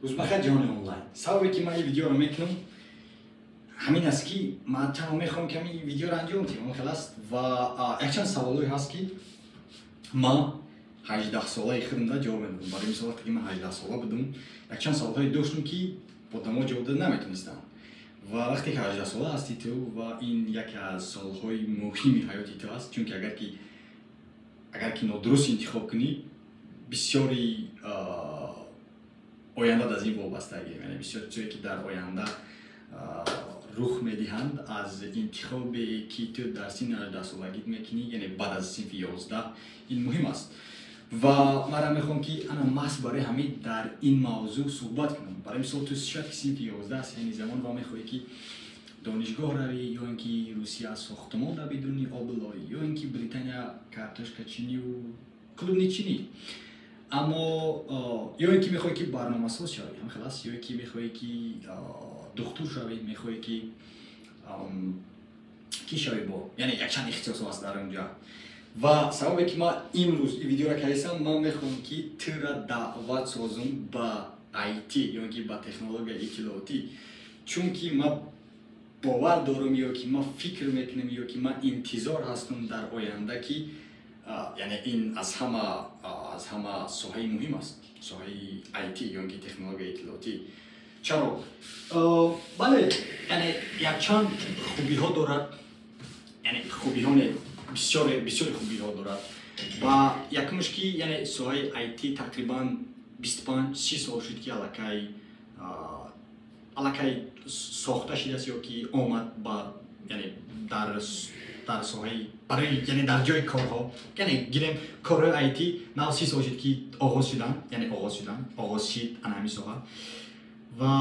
Рӯзбахайр, ҷаҳони онлайн. Сабабе, ки ман ин видеоро мекунам, ҳамин аст, ки ман танҳо мехоҳам, ки ҳамин видеоро анҷом диҳам, хел аст. Ва якчанд саволҳое ҳаст, ки ман 18-солаи худамда ҷавоб медодам. Барои мисол, вақте ки ман 18-сола будам, якчанд саволҳое доштам, ки одамо ҷавоб дода наметонистанд. Ва вақте ки 18-сола ҳасти ту, ва ин яке аз солҳои муҳими ҳаёти ту аст, чунки агар ки нодуруст интихоб кунӣ, бисёри оянда аз ин вобастагӣ, яъне бисёр чизое, ки дар оянда рух медиҳанд, аз интихобе, ки ту дар синни 18-солагӣ мекунӣ, яъне баъд аз синфи 11, ин муҳим аст. Ва мара мехоҳам, ки ана маҳз барои ҳамин дар ин мавзӯъ суҳбат кунам. Барои мисол, ту шояд ки синфи 11 аст яъне замон ва мехоҳӣ, ки донишгоҳ равӣ, ё ин ки Русия сохтмонра бидуни облой, ё ин ки Британия картошкачинию клубничинӣ, аммо ё ин ки мехоҳӣ, ки барномасоз шавӣ, ҳамхел аст, ё ин ки мехоҳӣ, ки духтур шавӣ, мехоҳӣ, ки кӣ шавӣ, бо яъне якчанд ихтисосҳо аст дар онҷа. Ва сабабе, ки ман имрӯз ин видеоро кардистам, ман мехоҳам, ки тура даъват созум ба IT ё ин ки ба технологияи иттилоотӣ, чунки ман бовар дорам, ё ки ман фикр мекунам, ё ки ман интизор ҳастам дар оянда, ки яъне ин аз ҳама соҳаи муҳим аст, соҳаи IT ё ин ки технологияи иттилоотӣ. Чаро? Бале, яъне якчанд хубиҳо дорад, яъне хубиҳо не, бисёре, бисёри хубиҳо дорад. Ва якумш, ки яъне соҳаи IT тақрибан 25-30 сол шуд, ки аллакай сохта шудааст ё ки омад ба, яъне дар соҳаи барои, яъне дар ҷои корҳо, яъне гирем, корҳои IT нав 30 сол шуд, ки оғоз шуданд, яъне оғоз шуданд, оғоз шид ана ҳамин соҳа. Ва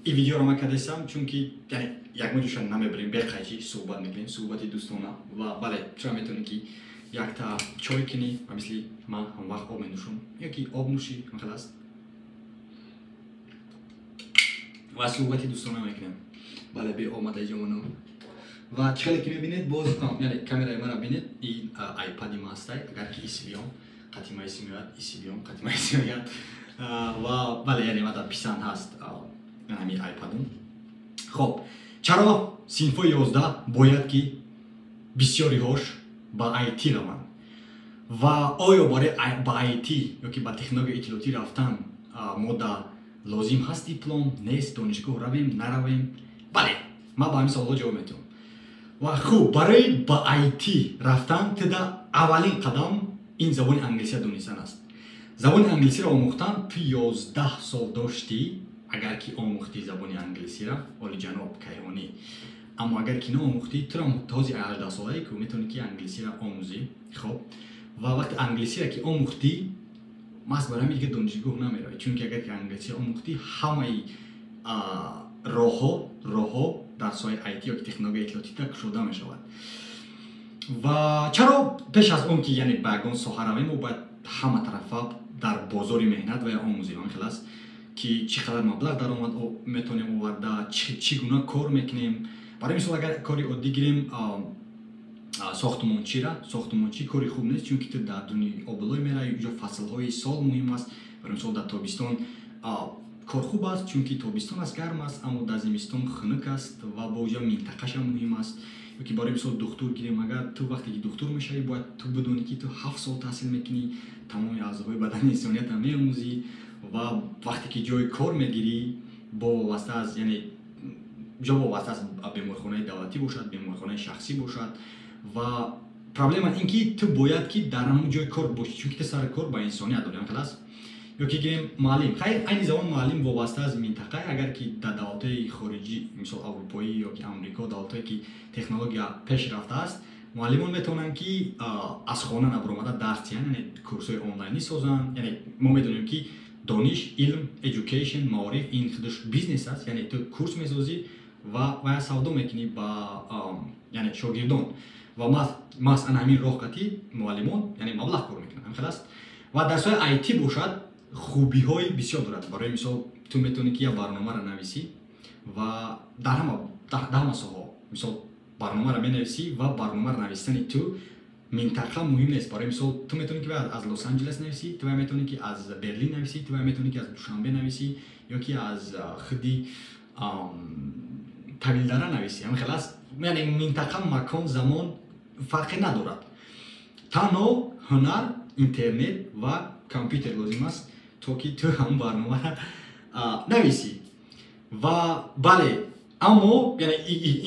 ин видеоро ман кардастам, чунки яъне ягон ҷоша намебарем, беқайчи суҳбат мекунем, суҳбати дӯстона. Ва бале, чура метавонӣ, ки якта чой кунӣ ва мисли ман ҳамвақт об менӯшам, ё ки об нӯшӣ, хел аст, ва суҳбати дӯстона мекунем. Бале, биомада ҷавоно. Ва чӣ хеле ки мебинед, боз яъне камераи мара бинед, ин айпади ма ҳастай. Агар ки иси биём, қатима иси меояд, иси биём, қатима иси меояд. Ва бале, яъне мада писанд ҳаст ҳамин айпадум. Хоб, чаро синфҳои 11 бояд, ки бисёриҳош ба IT раванд? Ва оё барои ба IT ё ки ба технологияи иттилоотӣ рафтан мода лозим ҳаст диплом, нест, донишгоҳ равем, наравем? Бале, ман ба ҳамин саволҳо ҷавоб медиҳам. Ва хуб, барои ба IT рафтан туда аввалин қадам ин забони англисия донистан аст. Забони англисиро омӯхтан ту 11 сол доштӣ, агар ки омӯхтӣ забони англисиро, олиҷаноб кайҳонӣ. Аммо агар ки наомӯхтӣ, туро този 18-солае ки метавонӣ, ки англисиро омӯзӣ. Хоб, ва вақте англисиро ки омӯхтӣ, маҳз барои ҳамин дига донишгоҳ намеравӣ, чунки агар ки англисиро омӯхтӣ, ҳамаи роҳҳо дар соҳаи IT ё ки технологияи иттилоотӣ кушода мешавад. Ва чаро пеш аз он ки яъне ба ягон соҳа равем, мо бояд ҳама тарафа дар бозори меҳнат ва омӯзем, ҳамин хел аст, ки чӣ қадар маблағ даромад метавонем оварда, чӣ гуна кор мекунем? Барои мисол, агар кори оддӣ гирем, сохтмончира, сохтмончӣ кори хуб нест, чунки ту дар дуни обилой меравӣ, уҷо фаслҳои сол муҳим аст. Барои мисол, дар тобистон кор хуб аст, чунки тобистон аст, гарм аст, аммо дар зимистон хунук аст ва бо уҷа минтақашам муҳим аст. Ё ки барои мисол духтур гирем, агар ту вақте ки духтур мешавӣ, бояд ту бидонӣ, ки ту 7 сол таҳсил мекунӣ, тамоми аъзоҳои бадани инсониятро меомӯзӣ. Ва вақте ки ҷои кор мегирӣ, бо вобаста аз, яъне ҷо вобаста аз беморхонаи давлатӣ бошад, беморхонаи шахсӣ бошад. Ва проблема ин ки ту бояд, ки дар ҳамон ҷои кор бошӣ, чунки ту сари кор ба инсоният дорӣ, ҳамхел аст. Ё ки гирем муаллим. Хайр, айни замон муаллим вобаста аз минтақа, агар ки дар давлатҳои хориҷӣ, мисол аврупоӣ ё ки Амрико, давлатҳое ки технология пеш рафтааст, муаллимон метавонанд, ки аз хона набаромада дарс диҳанд, яъне курсҳои онлайнӣ созанд. Яъне мо медонем, ки дониш, илм, education, маориф ин худаш бизнес аст. Яъне ту курс месозӣ ва вая савдо мекунӣ ба, яъне, шогирдон. Ва маҳз ана ҳамин роҳ қатӣ муаллимон, яъне, маблағ кор мекунанд, ҳамхел аст. Ва дар соҳаи IT бошад, хубиҳои бисёр дорад. Барои мисол, ту метавонӣ, ки як барномаро нависӣ ва дар ҳама соҳаҳо, мисол, барномаро менависӣ ва барномаро нависани ту Минтақа муҳим нест. Барои мисол, ту метавонӣ, ки аз Лос Анҷелес нависӣ, ту метавонӣ, ки аз Берлин нависӣ, ту метавонӣ, ки аз Душанбе нависӣ ё ки аз худи Тавилдара нависӣ. Ҳамин хел аст, яъне минтақа, макон, замон фарқе надорад. Танҳо ҳунар, интернет ва компютер лозим аст, то ки ту ҳамн барномаро нависӣ. Ва бале, аммо яъне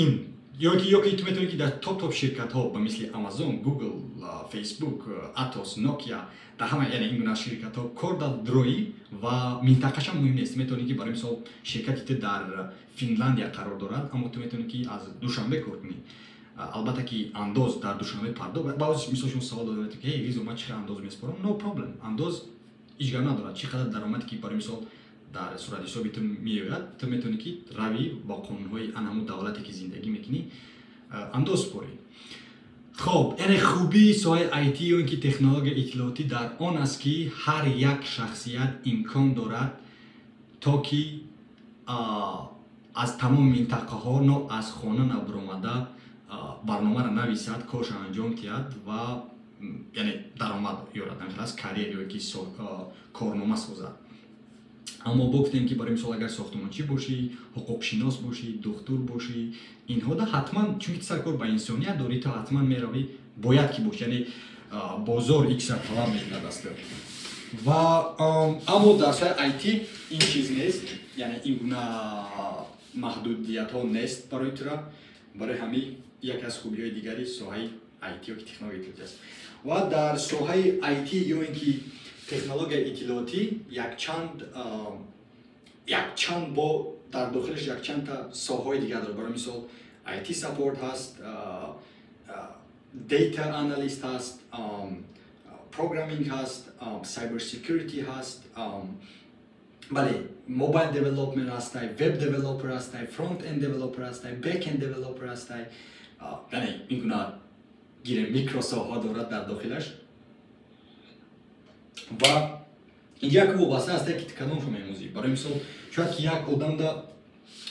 ин ё ки ту метавонӣ, ки дар топ ширкатҳо ба мисли Amazon, Google, Facebook, Atos, Nokia, дар ҳама, яъне ин гуна ширкатҳо кор дар дроӣ ва минтақашам муҳим нест. Метавонӣ, ки барои мисол ширкати ту дар Финландия қарор дорад, аммо ту метавонӣ, ки аз Душанбе кор кунӣ. Албатта ки андоз дар Душанбе пардохт. Баъз мисол шумо савол додед, ки эй Ризо, ман чӣ қадар андоз меспорам? No problem, андоз ҳеҷ гап надорад. Чӣ қадар даромаде, ки барои мисол дар суратҳисоби ту меояд, ту метавонӣ, ки равӣ бо қонунҳои ан ҳамун давлате, ки зиндагӣ мекунӣ, андоз спорӣ. Хоб, яъне хубии соҳаи IT ё ин ки технологияи иттилоотӣ дар он аст, ки ҳар як шахсият имкон дорад, то ки аз тамоми минтақаҳо, но аз хона набаромада, барномаро нависад, коршо анҷом диҳад ва яъне даромад ёрад, аз карьер ё ки корнома созад. Аммо гуфтем, ки барои мисол агар сохтмончӣ бошӣ, ҳуқуқшинос бошӣ, духтур бошӣ, инҳода ҳатман, чунки саркор ба инсоният дорӣ, ту ҳатман меравӣ, бояд ки бошӣ, яъне бозор икса талаб мекунад аз ту. Ва аммо дар соҳаи IT ин чиз нест, яъне ин гуна маҳдудиятҳо нест барои тура. Барои ҳамин яке аз хубиҳои дигари соҳаи IT ё ки технологияи иттилоотӣ аст. Ва дар соҳаи IT ё ин ки технологияи иттилоотӣ якчанд бо дар дохилаш якчандта соҳаҳои дигар дорад. Барои мисол, IT support ҳаст, data analyst ҳаст, programming ҳаст, cyber security ҳаст, бале, mobile development ҳастай, web developer ҳастай, front end developer ҳастай, back end developer ҳастай. Яъне ин гуна гирем микросоҳа дорад дар дохилаш. Ва инҷа як вобаста аст, ки кадомшо меомӯзӣ. Барои мисол, шояд ки як одамда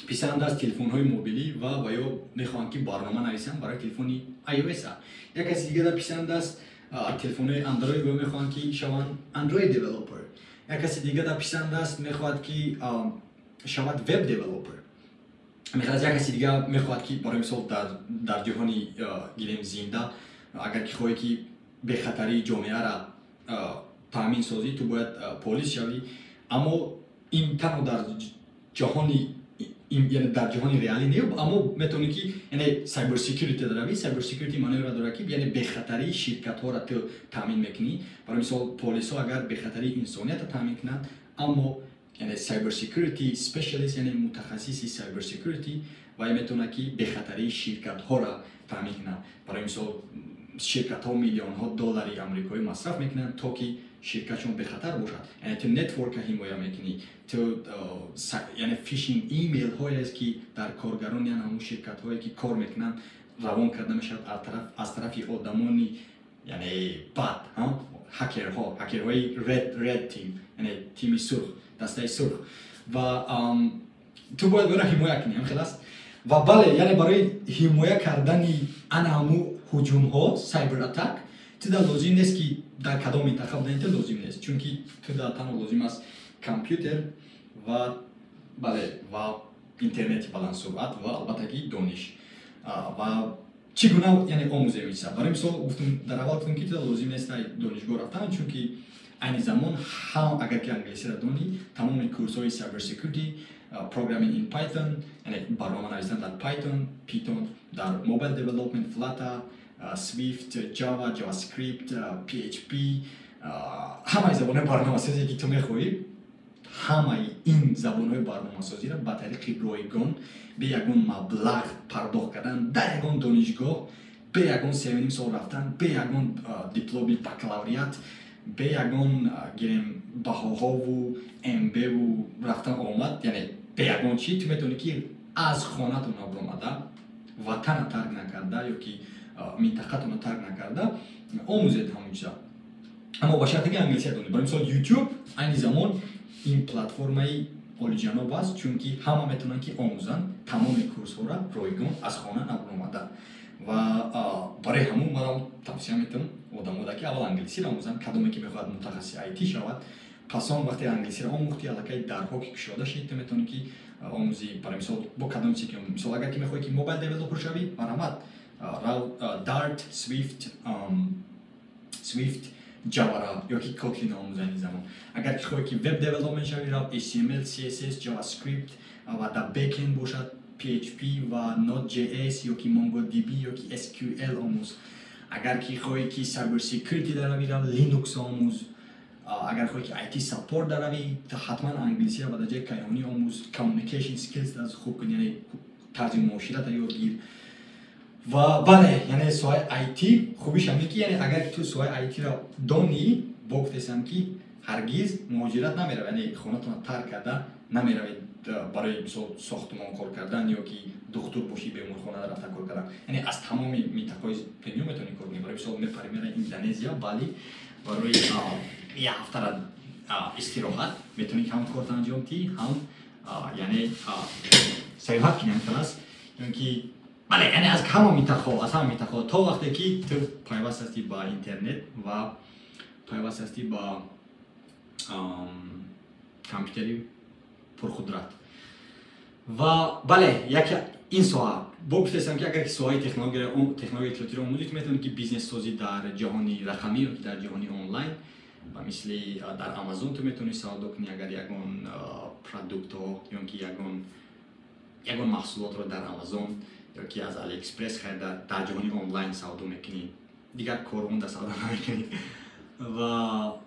писанд аст телефонҳои мобилӣ ва ё мехоҳанд, ки барнома нависанд барои телефони iOS, як каси дигара писанд аст телефонҳои Android ва мехоҳанд, ки шаванд Android developer, як каси дигара писанд аст, мехоҳад, ки шавад web developer, мехоҳад, як каси дига мехоҳад, ки барои мисол дар ҷаҳони гирем зинда, агар ки хоҳӣ, ки бехатарии ҷомеара таъмин созӣ, ту бояд полис шавӣ. Аммо ин танҳо дар ҷаҳони, яъне дар ҷаҳони реалӣ не, аммо метавонӣ, ки яъне cyber security равӣ. Cyber security маъноеро дорад, ки яъне бехатарии ширкатҳоро ту таъмин мекунӣ. Барои мисол, полисҳо агар бехатарии инсониятро таъмин кунанд, аммо яъне cyber security specialist, яъне мутахассиси cyber security, вай метавонад, ки бехатарии ширкатҳоро таъмин кунад. Барои мисол, ширкатҳо миллионҳо доллари амрикоӣ масраф мекунанд, то ки ширкатшон бехатар бошад. Яъне ту network а ҳимоя мекунӣ, ту яъне phishing имейлҳоест, ки дар коргарони ҳамун ширкатҳое, ки кор мекунанд, равон карда мешавад аз тарафи одамони яъне бад, ҳакерҳо, ҳакерҳои red team, яъне тими сурх, дастаи сурх. Ва ту бояд онро ҳимоя кунӣ. Ҳам хел аст. Ва бале, яъне барои ҳимоя кардани ана ҳамун ҳуҷумҳо, cyber attack, ту дар лозим нест, ки дар кадом минтақа будани ту лозим нест, чунки ту дар танҳо лозим аст компютер ва бале, ва интернети баландсуръат ва албатта ки дониш. Ва чӣ гуна яъне омӯзем ин? Барои мисол, гуфтум, дар аввал гуфтум, ки ту лозим нест донишгоҳ рафтан, чунки айни замон ҳам агар ки англисиро донӣ, тамоми курсҳои cyber security, programming in Python, яъне барнома навиштан дар Python, дар mobile development, Flutter, Swift, Java, JavaScript, PHP, ҳамаи забонҳои барномасозе, ки ту мехоҳӣ, ҳамаи ин забонҳои барномасозиро ба тариқи ройгон, бе ягон маблағ пардохт кардан дар ягон донишгоҳ, бе ягон 3,5 сол рафтан, бе ягон дипломи бакалавриат, бе ягон гирем баҳоҳову МБву рафтан омад, яъне бе ягон чӣ, ту метавонӣ, ки аз хонатон набуромада, ватана тарк накарда ё ки минтақатонро тарк накарда омӯзед ҳамон чиза, аммо ба шарте ки англисия донед. Барои мисол, YouTube айни замон ин платформаи олиҷаноб аст, чунки ҳама метавонанд, ки омӯзанд тамоми курсҳоро ройгон, аз хона набуромада. Ва барои ҳамун манам тавсия метавам одамода, ки аввал англисиро омӯзанд, кадоме ки мехоҳад мутахассиси IT шавад. Пас он вақте англисиро омӯхтӣ, аллакай дарҳо ки кушода шид, ту метавонӣ ки омӯзӣ. Барои мисол, бо кадом чизе ки, мисол, агар ки мехоҳӣ ки mobile developer шавӣ, марҳамат, рав Dart, Swift, Java ё ки Kotlin омӯза ин замон. Агар ки хоҳӣ ки web development шавӣ, рав HTML, CSS, JavaScript ва дар backend бошад PHP ва Node.js ё ки MongoDB ё ки SQL омӯз. Агар ки хоҳӣ ки cyber security даравӣ, рав Linux омӯз. Агар хоҳӣ ки IT support даравӣ, ҳатман англисиро ба дараҷаи кайҳонӣ омӯз, communication skills аз хуб кун, яъне тарзи муоширата ёд гир. Ва бале, яъне соҳаи IT хубиш ҳамин ки, яъне агар ту соҳаи IT-ро донӣ, бо гуфтесам ки ҳаргиз муҳоҷират намеравӣ, яъне хонатонро тарк карда намеравӣ барои мисол сохтумон кор кардан ё ки духтур бошӣ, беморхона рафта кор кардан. Яъне аз тамоми минтақаҳои дунё метавонӣ кор кунӣ. Барои мисол, мепарӣ, меравӣ Индонезия, Бали, барои як ҳафтара истироҳат, метавонӣ ҳам корта анҷом диҳӣ, ҳам яъне сайёҳат кунӣ. Ҳамин хел аст ё ки бале, яъне аз ҳама минтақаҳо, аз ҳама минтақаҳо, то вақте ки ту пайваст ҳастӣ ба интернет ва пайваст ҳастӣ ба компютери пурқудрат. Ва бале, яке ин соҳа бо гуфтаистам ки агар ки соҳаи технологияи иттилоотиро омӯзӣ, ту метавонӣ ки бизнессозӣ дар ҷаҳони рақамӣ ё ки дар ҷаҳони онлайн, ба мисли дар Амазон ту метавонӣ савдо кунӣ. Агар ягон продуктҳо ё ки ягон маҳсулотро дар Амазон ё ки аз Алиэкспресс харида, дар ҷаҳони онлайн савдо мекунӣ, дигар корвонда савдо намекунӣ. Ва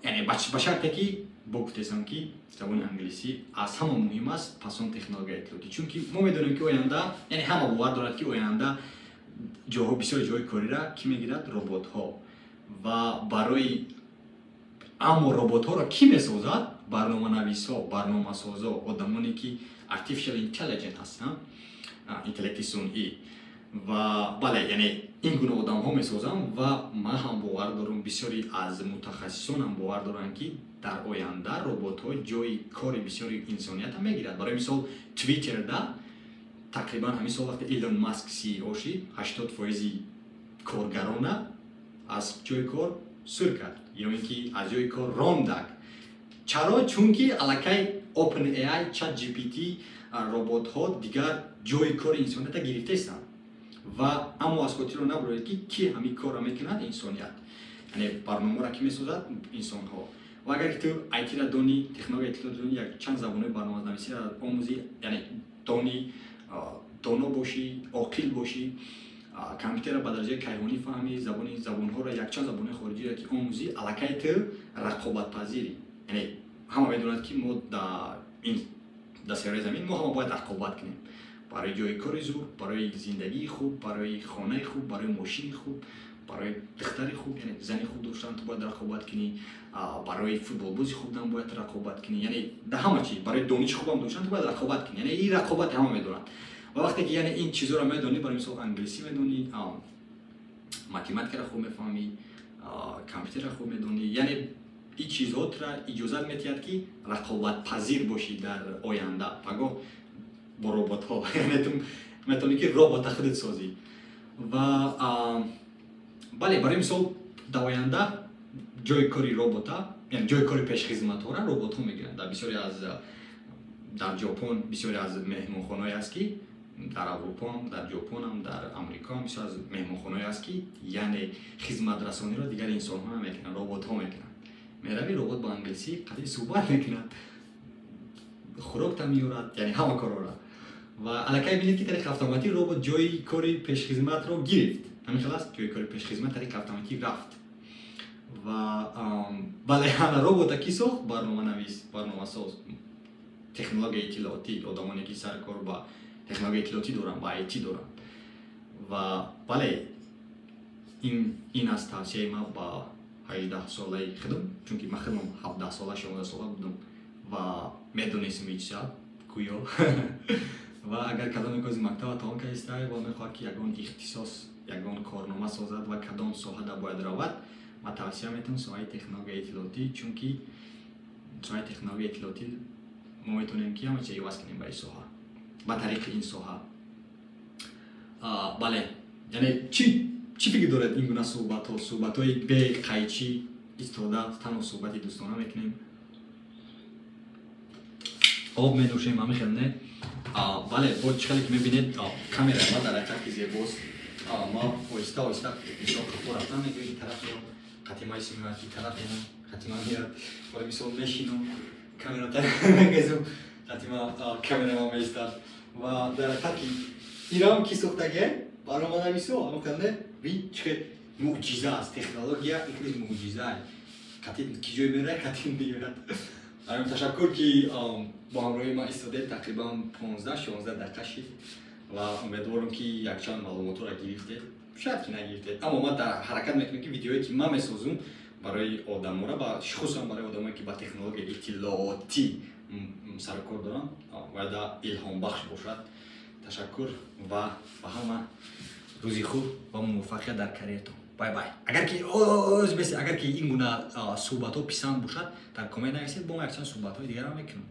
яъне ба шарте ки бо гуфтаистам ки забони англисӣ аз ҳама муҳим аст, пас он технологияи иттилоотӣ, чунки мо медонем ки оянда, яъне ҳама бовар дорад ки оянда ҷоҳо, бисёри ҷоҳои корира кӣ мегирад? Роботҳо. Ва барои аммо роботҳоро кӣ месозад? Барноманависҳо, барномасозо, одамоне ки artificial intelligence ҳастанд, интеллекти сунъӣ. Ва бале, яъне ин гуна одамҳо месозанд. Ва ман ҳам бовар дорам, бисёре аз мутахассисонам бовар доранд, ки дар оянда роботҳо ҷои кори бисёри инсониятам мегирад. Барои мисол, Твиттерда тақрибан ҳамин сол, вақте Илон Маск CEO шид, 80 фоизи коргарона аз ҷои кор сур кард ё ин ки аз ҷои кор рондак. Чаро? Чунки аллакай OpenAI, ChatGPT, роботҳо дигар ҷои кори инсонията гирифтаистанд. Ва аммо аз хотирро набуред, ки кӣ ҳамин корро мекунад? Инсоният. Яъне барномаро кӣ месозад? Инсонҳо. Ва агар ки ту IT-ра донӣ, технология иттилоот донӣ, якчанд забонҳои барноманависиро омӯзӣ, яъне донӣ, доно бошӣ, оқил бошӣ, компютерро ба дараҷаи кайҳонӣ фаҳмӣ, забони забонҳоро, якчанд забонҳои хориҷиро ки омӯзӣ, аллакай ту рақобатпазирӣ. Яъне ҳама медонад, ки мо дар сайёраи замин мо ҳама бояд рақобат кунем барои ҷои кори зур, барои зиндагии хуб, барои хонаи хуб, барои мошини хуб, барои духтари хуб, яъне зани хуб доштан ту бояд рақобат кунӣ, барои футболбози хубдан бояд рақобат кунӣ, яъне дар ҳама чиз, барои дониши хубам доштан ту бояд рақобат кунӣ. Яъне ин рақобат ҳама медонанд. Ва вақте ки яъне ин чизҳоро медонӣ, барои мисол, англисӣ медонӣ, математикаро хуб мефаҳмӣ, компютерро хуб медонӣ, яъне ин чизҳо тура иҷозат медиҳад, ки рақобатпазир бошӣ дар оянда пагоҳ бо роботҳо. Яъне ту метавонӣ ки робота худат созӣ. Ва бале, барои мисол, дар оянда ҷои кори робота, яъне ҷои кори пешхизматҳоро роботҳо мегиранд. Дар бисёре аз, дар Ҷопон бисёре аз меҳмонхонаҳое аст, ки дар Аврупоам, дар Ҷопонам, дар Амрикоам бисёр аз меҳмонхонаҳое аст, ки яъне хизматрасониро дигар инсонҳо намекунанд, роботҳо мекунанд. Меравӣ, робот бо англисӣ қадри суҳбат мекунад, хӯрокта меёрад, яъне ҳама корҳоро. Ва аллакай бинед, ки тариқи автоматӣ робот ҷои кори пешхизматро гирифт. Ҳамин хел аст, ҷои кори пешхизмат тариқи автоматӣ рафт. Ва бале, ҳана робота кӣ сохт? Барноманавис, барномасоз, технологияи иттилоотӣ, одамоне ки сари кор ба технологияи иттилоотӣ доранд, ба IT доранд. Ва бале, ин аст тавсияи ман ба 18-солаи худам, чунки ман худам 17-сола, 16-сола будам ва медонистам ҳеҷ чиза гӯё. Ва агар кадоме кози мактаба тамом кардистай ва мехоҳад, ки ягон ихтисос, ягон корнома созад ва кадом соҳада бояд равад, ман тавсия метавам соҳаи технологияи иттилоотӣ, чунки соҳаи технологияи иттилоотӣ мо метавонем ки ҳама чиз иваз кунем ба ин соҳа, ба тариқи ин соҳа. Бале. Яъне чӣ фикр доред, ин гуна суҳбатҳо, суҳбатҳои бе қайчӣ истода, танҳо суҳбати дӯстона мекунем, об менӯшем, ҳамин хел, не? Бале, бо чӣ хеле ки мебинед, камераи ма дар ҳақиқат ки зебост. Ма оҳиста оҳиста мисол қафо рафтан мегӯем, ин тараф қатимаи меояд, ин тараф қатима меояд. Вале мисол мешинам, камера мегезум, қатима камерама меистад. Ва дар ҳақиқат ки ирам ки сохтагия баромада, мисол, ҳамин хел, не? Бин, чӣ хел мӯъҷиза аст технология, ин мӯъҷиза. Қатин ки ҷой меравад, қатин меояд. Ташаккур, ки бо ҳамроҳии ман истодед. Тақрибан 15-16 дақиқа шид ва умедворам, ки якчанд маълумотҳоро гирифтед, шояд ки нагирифтед, аммо ман дар ҳаракат мекунам, ки видеое ки ман месозум, барои одамора, хусусан барои одамое ки ба технологияи иттилоотӣ сарукор доранд, бояда илҳомбахш бошад. Ташаккур ва ба ҳама рӯзи хуб ва муваффақият дар карьератон. Bye bye. Агар ки агар ки ин гуна суҳбатҳо писанд бошад, дар коммент нависед, бо ма якчанд суҳбатҳои дигарам мекунам.